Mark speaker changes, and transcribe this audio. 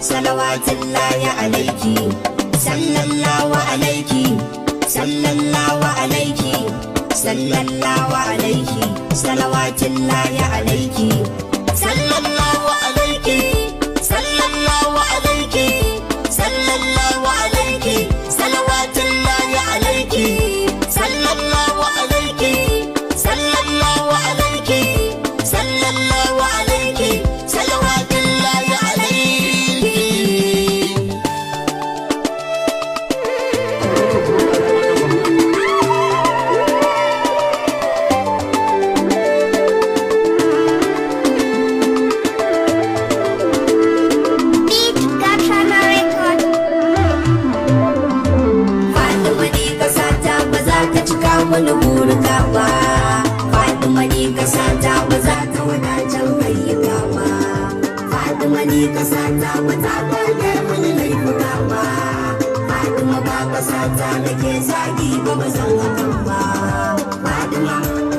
Speaker 1: Salawatullahi alaiki, sallallahu alaiki, sallallahu alaiki, sallallahu alaiki, salawatullahi alaiki, sallallahu alaiki, sallallahu alaiki, sallallahu alaiki, salawatullahi alaiki, sallallahu alaiki, sallallahu alaiki, sallallahu alaiki, salawatullahi alaiki.
Speaker 2: Beat Gatrana Record.
Speaker 1: Fatima ni kasata ba za ta cika wani burika ba. Fatima ni kasata ba za ta wadatar ayyuka ba. Fatima ni kasata ba ta gane wani laifuka ba. Fatima ba kasata nake zagi ba, ba zan hakan ba. Fatima.